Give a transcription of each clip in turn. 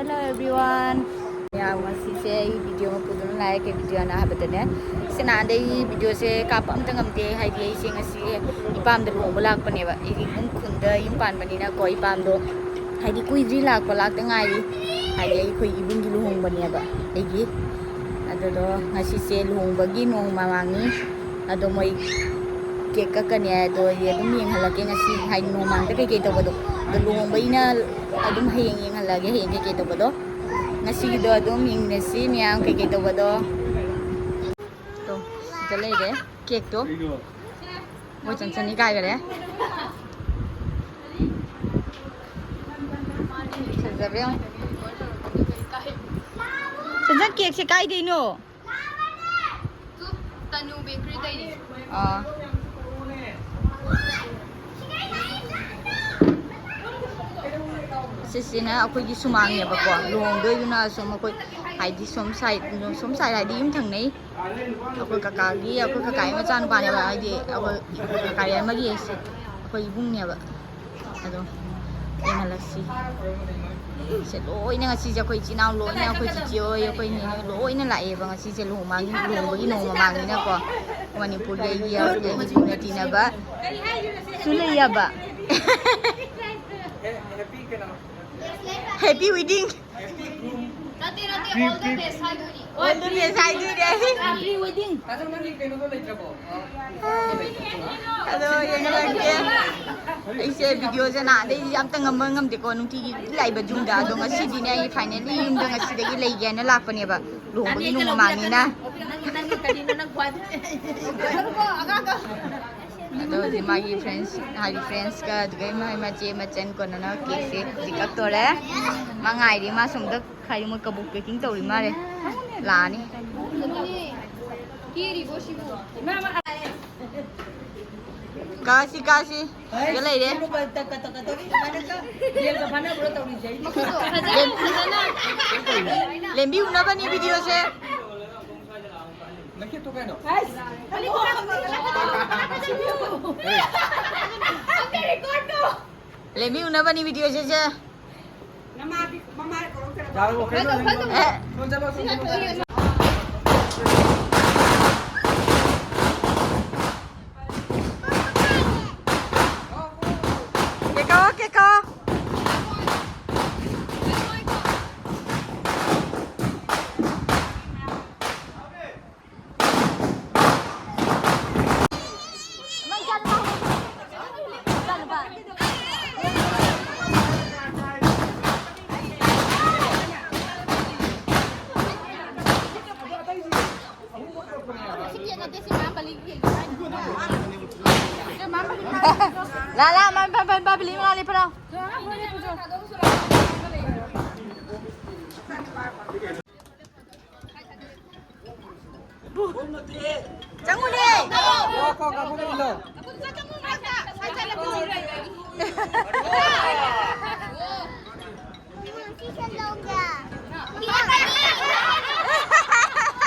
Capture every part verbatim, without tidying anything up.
Hello everyone. ꯃꯌꯥꯝ, ꯉꯁꯤꯁꯦ ꯑꯩ ꯚꯤꯗꯤꯑꯣ ꯑꯃ ꯄꯨꯗꯨꯅ ꯂꯥꯛꯑꯦ꯫ ꯀꯩ ꯚꯤꯗꯤꯑꯣꯅꯣ ꯍꯥꯏꯕꯗꯅꯦ, ꯁꯤ ꯅꯍꯥꯟꯗꯩ ꯑꯩ ꯚꯤꯗꯤꯑꯣꯁꯦ ꯀꯥꯞꯄ ꯑꯝꯇ ꯉꯝꯗꯦ, ꯍꯥꯏꯗꯤ ꯑꯩꯁꯦ ꯉꯁꯤ ꯏꯄꯥꯝꯗ ꯂꯨꯍꯣꯡꯕ ꯂꯥꯛꯄꯅꯦꯕ꯫ ꯑꯩꯗꯤ ꯌꯨꯝ ꯈꯨꯟꯗ ꯌꯨꯝ ꯄꯥꯟꯕꯅꯤꯅꯀꯣ, ꯏꯄꯥꯝꯗꯣ ꯍꯥꯏꯗꯤ ꯀꯨꯏꯗ꯭ꯔꯤ, ꯂꯥꯛꯄ ꯂꯥꯛꯇ ꯉꯥꯏꯔꯤ꯫ ꯍꯥꯏꯗꯤ ꯑꯩꯈꯣꯏ ꯏꯕꯨꯡꯒꯤ ꯂꯨꯍꯣꯡꯕꯅꯦꯕ ꯑꯩꯒꯤ꯫ ꯑꯗꯨꯗꯣ ꯉꯁꯤꯁꯦ ꯂꯨꯍꯣꯡꯕꯒꯤ ꯅꯣꯡ ꯃꯃꯥꯡꯅꯤ꯫ ꯑꯗꯣ ꯃꯣꯏ ꯀꯦꯛ ꯀꯛꯀꯅꯤ ꯍꯥꯏ, ꯑꯗꯣ ꯑꯩ ꯑꯗꯨꯝ ꯌꯦꯡꯍꯜꯂꯛꯀꯦ ꯉꯁꯤ, ꯍꯥꯏꯗꯤ ꯅꯣꯡꯃꯥꯡꯗ ꯀꯩꯀꯩ ꯇꯧꯕꯗꯣ꯫ ꯑꯗꯣ ꯂꯨꯍꯣꯡꯕꯒꯤꯅ ꯑꯗꯨꯝ ꯍꯌꯦꯡ ꯌꯦꯡꯍꯜꯂꯛꯑꯒꯦ, ꯍꯌꯦꯡ ꯀꯩꯀꯩ ꯇꯧꯕꯗꯣ꯫ ꯉꯁꯤꯒꯤꯗꯣ ꯑꯗꯨꯝ ꯌꯦꯡꯃꯤꯟꯅꯁꯤ ꯃꯌꯥꯝ, ꯀꯩꯀꯩ ꯇꯧꯕꯗꯣ꯫ ꯇꯣ, ꯁꯤꯗ ꯂꯩꯔꯦ ꯀꯦꯛꯇꯣ꯫ ꯃꯣꯏ ꯆꯟꯆꯟꯅꯤ ꯀꯥꯏꯈꯔꯦ꯫ ꯐꯖꯕ꯭ꯔꯥ ꯌꯦꯡꯉꯣ꯫ ꯆꯟꯆꯟ, ꯀꯦꯛꯁꯦ ꯀꯥꯏꯗꯩꯅꯣ? ꯇꯨ, ꯇꯅꯨ ꯕꯦꯀꯔꯤꯗꯩꯅꯦ꯫ ꯑꯥ꯫ ꯁꯤꯁꯤꯅ ꯑꯩꯈꯣꯏꯒꯤ ꯁꯨꯃꯥꯡꯅꯦꯕꯀꯣ꯫ ꯂꯨꯍꯣꯡꯗꯣꯏꯗꯨꯅ ꯑꯁꯣꯝ ꯑꯩꯈꯣꯏ, ꯍꯥꯏꯗꯤ ꯁꯣꯝ ꯁꯥꯏꯠ, ꯁꯣꯝ ꯁꯥꯏꯠ ꯍꯥꯏꯗꯤ ꯌꯨꯝ ꯊꯪꯅꯩ꯫ ꯑꯩꯈꯣꯏ ꯀꯀꯥꯒꯤ, ꯑꯩꯈꯣꯏ ꯀꯀꯥꯒꯤ ꯃꯆꯥꯅꯨꯄꯥꯅꯦꯕ, ꯍꯥꯏꯗꯤ ꯑꯩꯈꯣꯏ ꯀꯀꯥ ꯌꯥꯏꯃꯒꯤ ꯑꯩꯁꯦ, ꯑꯩꯈꯣꯏ ꯏꯕꯨꯡꯅꯦꯕ꯫ ꯑꯗꯣ ꯌꯦꯡꯍꯜꯂꯁꯤ꯫ ꯁꯦ ꯂꯣꯏꯅ ꯉꯁꯤꯁꯦ ꯑꯩꯈꯣꯏ ꯏꯆꯤꯜ ꯏꯅꯥꯎ ꯂꯣꯏꯅ, ꯑꯩꯈꯣꯏ ꯆꯤꯆꯦ ꯍꯣꯏ, ꯑꯩꯈꯣꯏ ꯅꯦꯅꯦ ꯍꯣꯏ ꯂꯣꯏꯅ ꯂꯥꯛꯑꯦꯕ ꯉꯁꯤꯁꯦ ꯂꯨꯍꯣꯡꯕꯒꯤ, ꯂꯨꯍꯣꯡꯕꯒꯤ ꯅꯣꯡꯃ ꯃꯃꯥꯡꯅꯤꯅꯀꯣ꯫ ꯃꯅꯤꯄꯨꯔꯒꯤ ꯑꯩꯒꯤ ꯃꯅꯤꯄꯨꯔꯅ ꯇꯤꯟꯅꯕ ꯁꯨ ꯂꯩꯌꯦꯕ꯫ Happy wedding꯫ ꯅꯠꯇꯦ, ꯅꯠꯇꯦ, all the best ꯍꯥꯏꯗꯣꯏꯅꯤ꯫ All the best ꯍꯥꯏꯗꯣꯏꯅꯦ꯫ Happy wedding꯫ ꯑꯗꯣ ꯌꯦꯡꯍꯜꯂꯛꯀꯦ꯫ ꯑꯩꯁꯦ ꯚꯤꯗꯤꯑꯣꯁꯦ ꯅꯍꯥꯟꯗꯩꯗꯤ ꯑꯝꯇ ꯉꯝꯕ ꯉꯝꯗꯦꯀꯣ, ꯅꯨꯡꯇꯤꯒꯤ ꯂꯥꯛꯏꯕ ꯌꯨꯝꯗ꯫ ꯑꯗꯣ ꯉꯁꯤꯗꯤꯅꯦ, ꯑꯩ finally ꯌꯨꯝꯗ ꯉꯁꯤꯗꯒꯤ ꯂꯩꯒꯦꯅ ꯂꯥꯛꯄꯅꯦꯕ, ꯂꯨꯍꯣꯡꯕꯒꯤ ꯅꯣꯡꯃ ꯃꯃꯥꯡꯅꯤꯅ꯫ ꯅꯪꯒꯤ, ꯅꯪꯒꯤ ꯀꯔꯤꯅꯣ ꯅꯪ ꯈ꯭ꯋꯥꯏꯗꯒꯤ ꯑꯗꯣ ꯍꯧꯖꯤꯛ ꯃꯥꯒꯤ friends, ꯍꯥꯏꯗꯤ friendsꯀ, ꯑꯗꯨꯗꯒꯤ ꯃꯥꯒꯤ ꯃꯆꯦ ꯃꯆꯟ ꯀꯣꯟꯅꯅ ꯀꯦꯛꯁꯦ ꯍꯧꯖꯤꯛ ꯀꯛꯇꯣꯔꯦ꯫ ꯃꯥ ꯉꯥꯏꯔꯤ, ꯃꯥ ꯁꯣꯝꯗ ꯈꯥꯏꯗꯤ ꯃꯣꯏ ꯀꯕꯣꯛ packing ꯇꯧꯔꯤ ꯃꯥꯜꯂꯦ꯫ ꯂꯥꯛꯑꯅꯤ꯫ ꯀꯥꯁꯤ, ꯀꯥꯁꯤ꯫ ꯁꯤꯗ ꯂꯩꯔꯦ꯫ ꯂꯦꯝꯕꯤ ꯎꯅꯕꯅꯤ ꯚꯤꯗꯤꯑꯣꯁꯦ꯫ ꯂꯦꯝꯕꯤ ꯎꯅꯕꯅꯤ ꯚꯤꯗꯤꯑꯣꯁꯦ ꯁꯦ꯫ ꯌꯥꯔꯦ, okay, ꯂꯣꯏꯔꯦ, ꯂꯣꯏꯔꯦ꯫ ꯑꯦ꯫ ꯂꯣꯏꯔꯦ, ꯆꯠꯂꯣ, ꯆꯠꯂꯣ, ꯆꯠꯂꯣ꯫ ꯀꯦꯛ ꯀꯛꯑꯣ, ꯀꯦꯛ ꯀꯛꯑꯣ꯫ ꯂꯥ, ꯂꯥ, ꯃꯥ, ꯃꯥ, ꯃꯥ, ꯃꯥ, ꯕꯤꯂꯤ ꯃꯉꯥ ꯂꯦꯞꯄ ꯂꯥꯎ꯫ ꯆꯪꯉꯨꯅꯦ꯫ ꯀꯣ, ꯀꯣ, ꯀꯥꯀꯨꯗ ꯏꯜꯂꯣ꯫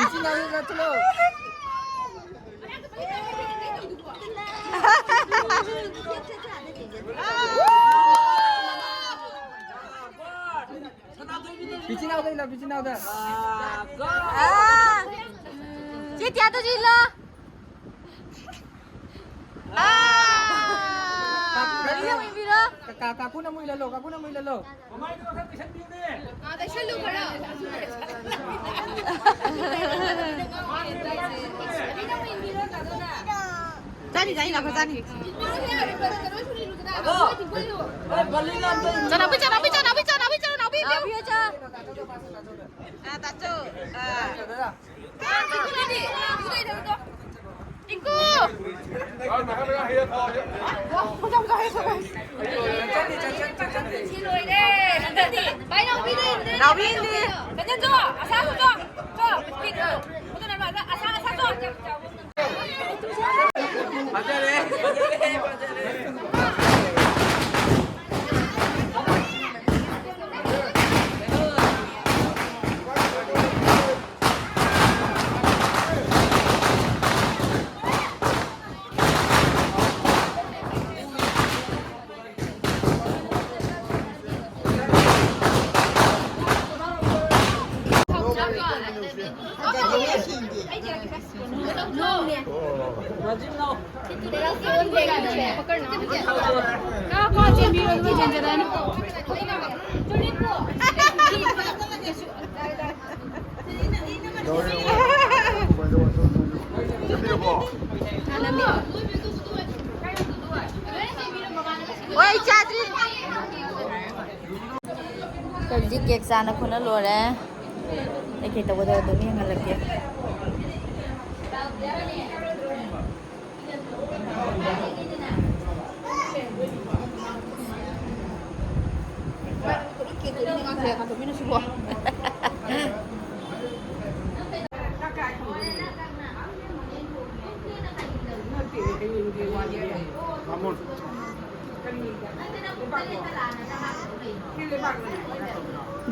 ꯏꯆꯤꯟ ꯏꯅꯥꯎ ꯆꯠꯂꯣ꯫ ꯄꯤꯆꯤꯅꯥꯎꯗ ꯏꯜꯂꯣ, ꯄꯤꯆꯤꯅꯥꯎꯗ꯫ ꯑꯥ, ꯆꯦ ꯇꯤꯌꯥꯗꯁꯨ ꯏꯜꯂꯣ꯫ ꯑꯥ, ꯀꯥ-, ꯀꯥ-, ꯀꯥ-, ꯀꯥ-, ꯀꯥꯀꯨꯅ ꯑꯃꯨꯛ ꯏꯜꯍꯜꯂꯣ, ꯀꯥꯀꯨꯅ ꯑꯃꯨꯛ ꯏꯜꯍꯜꯂꯣ꯫ ꯃꯃꯥꯏꯗꯨ ꯈꯔ ꯇꯩꯁꯟꯕꯤꯌꯨꯅꯦ꯫ ꯑꯥ, ꯇꯩꯁꯜꯂꯨ ꯈꯔ꯫ ꯆꯥꯅꯤ, ꯆꯥꯅꯤ, ꯂꯥꯛꯈꯣ, ꯆꯥꯅꯤ꯫ ꯆꯅꯥꯎꯕꯤ, ꯆꯅꯥꯎꯕꯤ, ꯆꯅꯥꯎꯕꯤ, ꯆꯅꯥꯎꯕꯤ, ꯆꯅꯥꯎꯕꯤ, ꯆꯅꯥꯎꯕꯤ꯫ ꯑꯥ, ꯇꯥꯆꯧ꯫ ꯑꯥ꯫ ꯇꯤꯡꯀꯨ! ꯅꯥꯎꯕꯤ ꯏꯟꯗꯤ꯫ ꯐꯖꯔꯦ, ꯐꯖꯔꯦ, ꯐꯖꯔꯦ꯫ ꯍꯣꯏ, ꯆꯥꯗ꯭ꯔꯤ꯫ ꯍꯧꯖꯤꯛ ꯀꯦꯛ ꯆꯥꯅ ꯈꯣꯠꯅ ꯂꯣꯏꯔꯦ꯫ ꯀꯩꯀꯩ ꯇꯧꯒꯗꯕ ꯑꯗꯨꯝ ꯌꯦꯡꯍꯜꯂꯛꯀꯦ꯫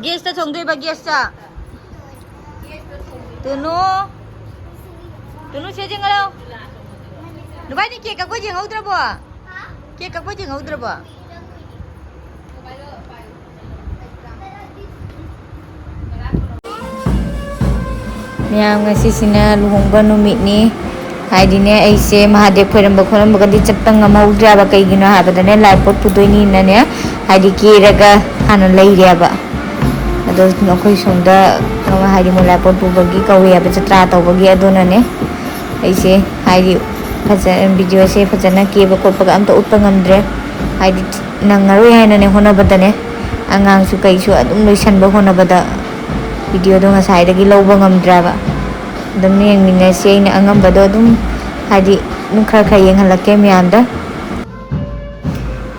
ꯒꯦꯁꯇ ꯊꯣꯡꯗꯣꯏꯕ, ꯒꯦꯁꯇ꯫ ꯇꯨꯅꯨ꯫ ꯇꯨꯅꯨ, ꯁꯦ ꯌꯦꯡꯉꯨ ꯂꯥꯎ꯫ ꯅꯕꯥꯏꯅꯤ ꯀꯦꯛ ꯀꯛꯄ ꯌꯦꯡꯍꯧꯗ꯭ꯔꯕꯣ? ꯀꯦꯛ ꯀꯛꯄ ꯌꯦꯡꯍꯧꯗ꯭ꯔꯕꯣ? ꯃꯌꯥꯝ, ꯉꯁꯤꯁꯤꯅ ꯂꯨꯍꯣꯡꯕ ꯅꯨꯃꯤꯠꯅꯤ꯫ ꯍꯥꯏꯗꯤꯅꯦ, ꯑꯩꯁꯦ ꯃꯍꯥꯗꯦꯕ ꯈꯣꯏꯔꯝꯕ ꯈꯣꯠꯂꯝꯕꯒꯗꯤ ꯆꯠꯄ ꯉꯝꯍꯧꯗ꯭ꯔꯦꯕ꯫ ꯀꯩꯒꯤꯅꯣ ꯍꯥꯏꯕꯗꯅꯦ, ꯂꯥꯏ ꯄꯣꯠ ꯄꯨꯗꯣꯏꯅꯤꯅꯅꯦ, ꯍꯥꯏꯗꯤ ꯀꯦꯔꯒ ꯍꯥꯟꯅ ꯂꯩꯔꯦꯕ꯫ ꯑꯗꯣ ꯑꯩꯈꯣꯏ ꯁꯣꯝꯗ, ꯍꯥꯏꯗꯤ ꯃꯣꯏ ꯂꯥꯏ ꯄꯣꯠ ꯄꯨꯕꯒꯤ ꯀꯧꯋꯦꯕ, ꯖꯇ꯭ꯔꯥ ꯇꯧꯕꯒꯤ꯫ ꯑꯗꯨꯅꯅꯦ ꯑꯩꯁꯦ, ꯍꯥꯏꯗꯤ, ꯐꯖ-, ꯚꯤꯗꯤꯑꯣꯁꯦ ꯐꯖꯅ ꯀꯦꯕ ꯈꯣꯠꯄꯒ ꯑꯝꯇ ꯎꯠꯄ ꯉꯝꯗ꯭ꯔꯦ꯫ ꯍꯥꯏꯗꯤ ꯅꯪꯉꯔꯣꯏ ꯍꯥꯏꯅꯅꯦ ꯍꯣꯠꯅꯕꯗꯅꯦ, ꯑꯉꯥꯡꯁꯨ ꯀꯩꯁꯨ ꯑꯗꯨꯝ ꯂꯣꯏꯁꯟꯕ ꯍꯣꯠꯅꯕꯗ ꯚꯤꯗꯤꯑꯣꯗꯣ ꯉꯁꯥꯏꯗꯒꯤ ꯂꯧꯕ ꯉꯝꯗ꯭ꯔꯦꯕ꯫ ꯑꯗꯨꯝ ꯌꯦꯡꯃꯤꯟꯅꯁꯤ, ꯑꯩꯅ ꯑꯉꯝꯕꯗꯣ ꯑꯗꯨꯝ, ꯍꯥꯏꯗꯤ, ꯑꯗꯨꯝ ꯈꯔ ꯈꯔ ꯌꯦꯡꯍꯜꯂꯛꯀꯦ ꯃꯌꯥꯝꯗ꯫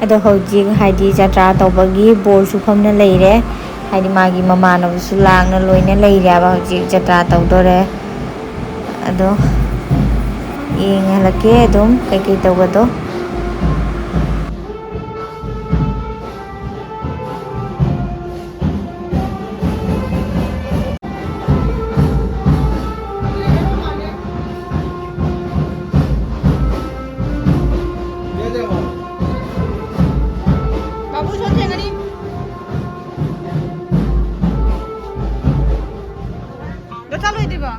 ꯑꯗꯣ ꯍꯧꯖꯤꯛ, ꯍꯥꯏꯗꯤ, ꯖꯇ꯭ꯔꯥ ꯇꯧꯕꯒꯤ ꯕꯣꯔꯁꯨ ꯐꯝꯅ ꯂꯩꯔꯦ꯫ ꯍꯥꯏꯗꯤ ꯃꯥꯒꯤ ꯃꯃꯥꯟꯅꯕꯁꯨ ꯂꯥꯡꯅ ꯂꯣꯏꯅ ꯂꯩꯔꯦꯕ꯫ ꯍꯧꯖꯤꯛ ꯖꯇ꯭ꯔꯥ ꯇꯧꯗꯣꯔꯦ꯫ ꯑꯗꯣ ꯌꯦꯡꯍꯜꯂꯛꯀꯦ ꯑꯗꯨꯝ ꯀꯩꯀꯩ ꯇꯧꯕꯗꯣ꯫ ꯕꯥꯕꯨ, ꯁꯣꯝ ꯊꯦꯡꯒꯅꯤ꯫ ꯂꯣꯏ ꯆꯥ ꯂꯣꯏꯗ꯭ꯔꯤꯕꯣ?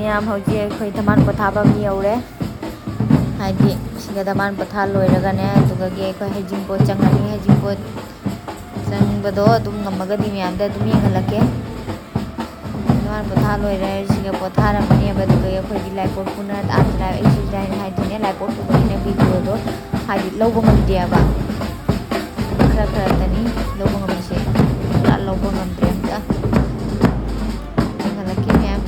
ꯃꯌꯥꯝ, ꯍꯧꯖꯤꯛ ꯑꯩꯈꯣꯏ ꯙꯃꯥꯟ ꯄꯣꯊꯥꯐꯝ ꯌꯧꯔꯦ꯫ ꯍꯥꯏꯗꯤ ꯁꯤꯗ ꯙꯃꯥꯟ ꯄꯣꯊꯥ ꯂꯣꯏꯔꯒꯅꯦ, ꯑꯗꯨꯒꯒꯤ ꯑꯩꯈꯣꯏ ꯍꯩꯖꯤꯡꯄꯣꯠ ꯆꯪꯉꯅꯤ꯫ ꯍꯩꯖꯤꯡꯄꯣꯠ ꯆꯪꯕꯗꯣ ꯑꯗꯨꯝ ꯉꯝꯃꯒꯗꯤ ꯃꯌꯥꯝꯗ ꯑꯗꯨꯝ ꯌꯦꯡꯍꯜꯂꯛꯀꯦ꯫ ꯙꯃꯥꯟ ꯄꯣꯊꯥ ꯂꯣꯏꯔꯦ, ꯁꯤꯒ ꯄꯣꯊꯥꯔꯝꯃꯅꯦꯕ꯫ ꯑꯗꯨꯒ ꯑꯩꯈꯣꯏꯒꯤ ꯂꯥꯏꯄꯣꯛ ꯄꯨꯅ ꯑꯥ, ꯑꯩꯁꯨ ꯍꯥꯏꯅ ꯍꯥꯏꯗꯣꯏꯅꯦ, ꯂꯥꯏꯄꯣꯛ ꯄꯨꯕꯅꯤꯅ ꯚꯤꯗꯤꯑꯣꯗꯣ ꯍꯥꯏꯗꯤ ꯂꯧꯕ ꯉꯝꯗꯦꯕ꯫ ꯈꯔ ꯈꯔꯇꯅꯤ ꯂꯧꯕ ꯉꯝꯃꯤꯁꯦ, ꯄꯨꯔꯥ ꯂꯧꯕ ꯉꯝꯗ꯭ꯔꯦ ꯑꯝꯇ꯫ ꯌꯦꯡꯍꯜꯂꯛꯀꯦ ꯃꯌꯥꯝ꯫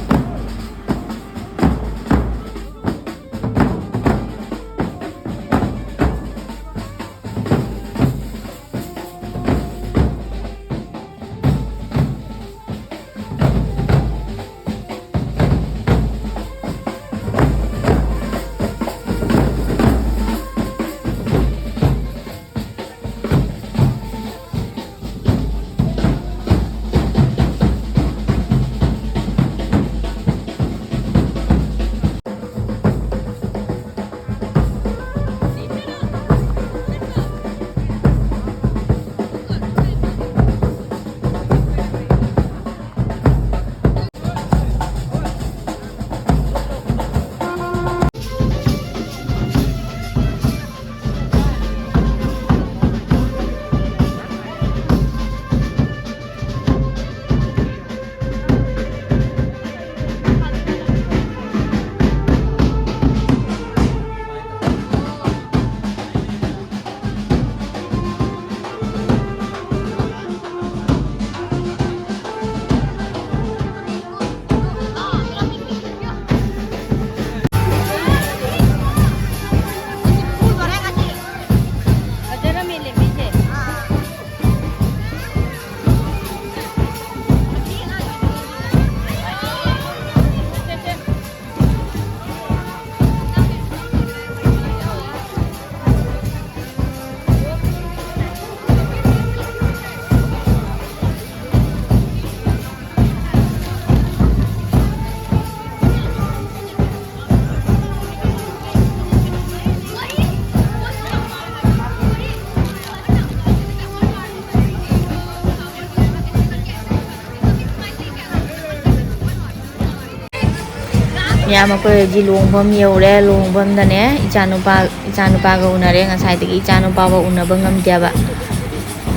ꯃꯌꯥꯝ, ꯑꯩꯈꯣꯏ ꯍꯧꯖꯤꯛ ꯂꯨꯍꯣꯡꯐꯝ ꯌꯧꯔꯦ꯫ ꯂꯨꯍꯣꯡꯐꯝꯗꯅꯦ ꯏꯆꯥꯅꯨꯄꯥ, ꯏꯆꯥꯅꯨꯄꯥꯒ ꯎꯅꯔꯦ꯫ ꯉꯁꯥꯏꯗꯒꯤ ꯏꯆꯥꯅꯨꯄꯥꯐꯥꯎ ꯎꯅꯕ ꯉꯝꯗꯦꯕ꯫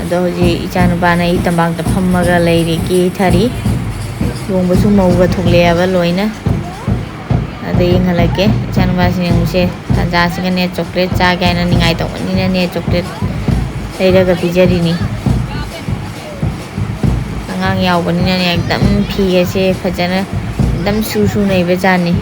ꯑꯗꯣ ꯍꯧꯖꯤꯛ ꯏꯆꯥꯅꯨꯄꯥꯅ ꯑꯩ ꯇꯝꯄꯥꯛꯇ ꯐꯝꯃꯒ ꯂꯩꯔꯤ, ꯀꯦꯊꯔꯤ꯫ ꯂꯨꯍꯣꯡꯕꯁꯨ ꯃꯧꯒ ꯊꯣꯛꯂꯛꯑꯦꯕ ꯂꯣꯏꯅ꯫ ꯑꯗ ꯌꯦꯡꯍꯜꯂꯛꯀꯦ꯫ ꯏꯆꯥꯅꯨꯄꯥꯁꯤꯅ ꯌꯦꯡꯉꯨꯁꯦ, ꯇꯟꯖꯥꯁꯤꯒꯅꯦ ꯆꯣꯀ꯭ꯂꯦꯠ ꯆꯥꯒꯦ ꯍꯥꯏꯅ ꯅꯤꯡꯉꯥꯏ ꯇꯧꯕꯅꯤꯅꯅꯦ, ꯆꯣꯀ꯭ꯂꯦꯠ ꯂꯩꯔꯒ ꯄꯤꯖꯔꯤꯅꯤ꯫ ꯑꯉꯥꯡ ꯌꯥꯎꯕꯅꯤꯅꯅꯦ, ꯑꯦꯛꯗꯝ ꯐꯤꯒꯁꯦ ꯐꯖꯅ ꯑꯦꯛꯗꯝ ꯁꯨ ꯁꯨ ꯅꯩꯕ ꯖꯥꯠꯅꯤ꯫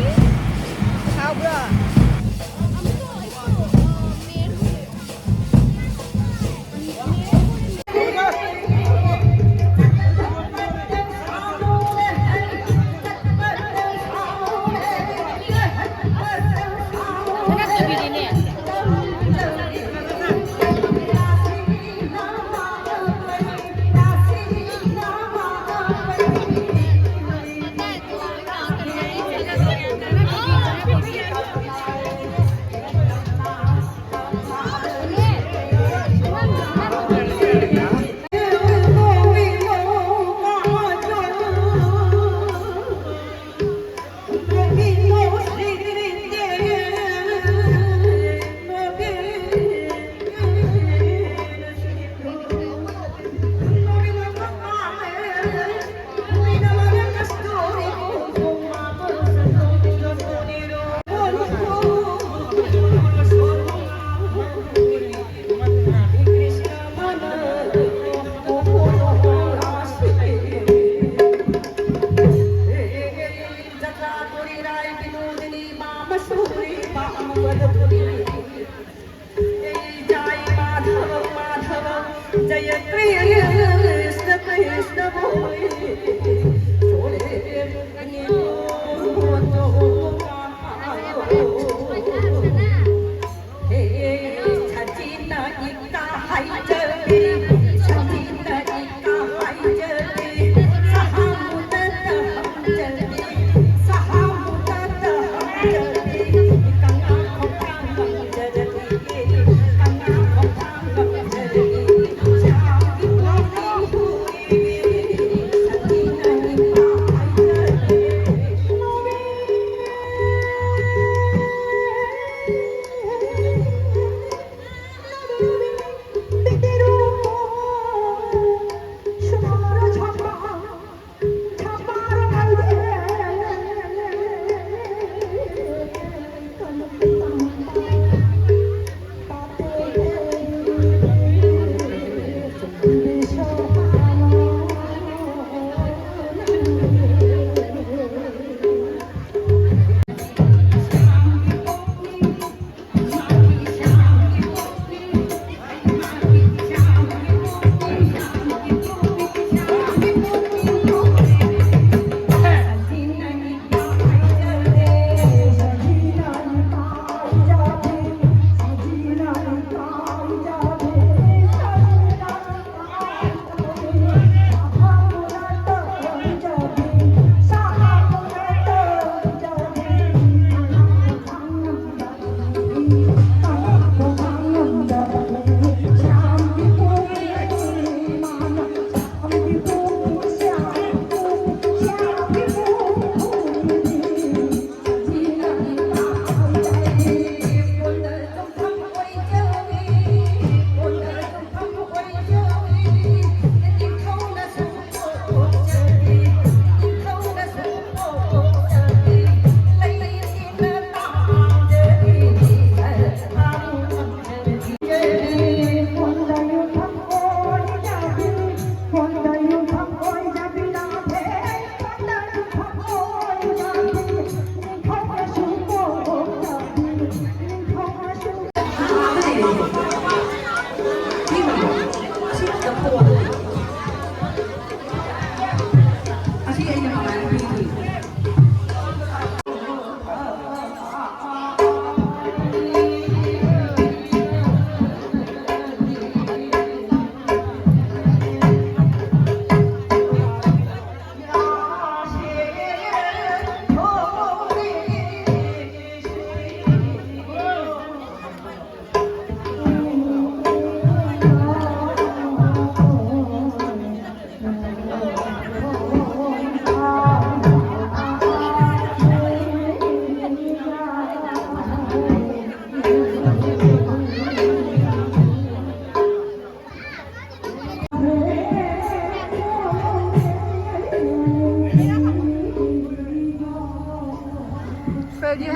जय कृष्ण कृष्ण बोले, बोले।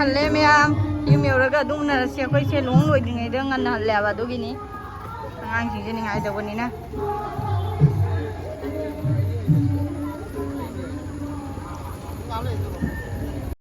ꯍꯜꯂꯦ ꯃꯌꯥꯝ, ꯌꯨꯝ ꯌꯧꯔꯒ ꯑꯗꯨꯝ ꯎꯅꯔꯁꯤ꯫ ꯑꯩꯈꯣꯏꯁꯦ ꯂꯨꯍꯣꯡ ꯂꯣꯏꯗ꯭ꯔꯤꯉꯩꯗ ꯉꯟꯅ ꯍꯜꯂꯦꯕ, ꯑꯗꯨꯒꯤꯅꯤ꯫ ꯑꯉꯥꯡꯁꯤꯡꯁꯦ ꯅꯤꯡꯉꯥꯏ ꯇꯧꯕꯅꯤꯅ꯫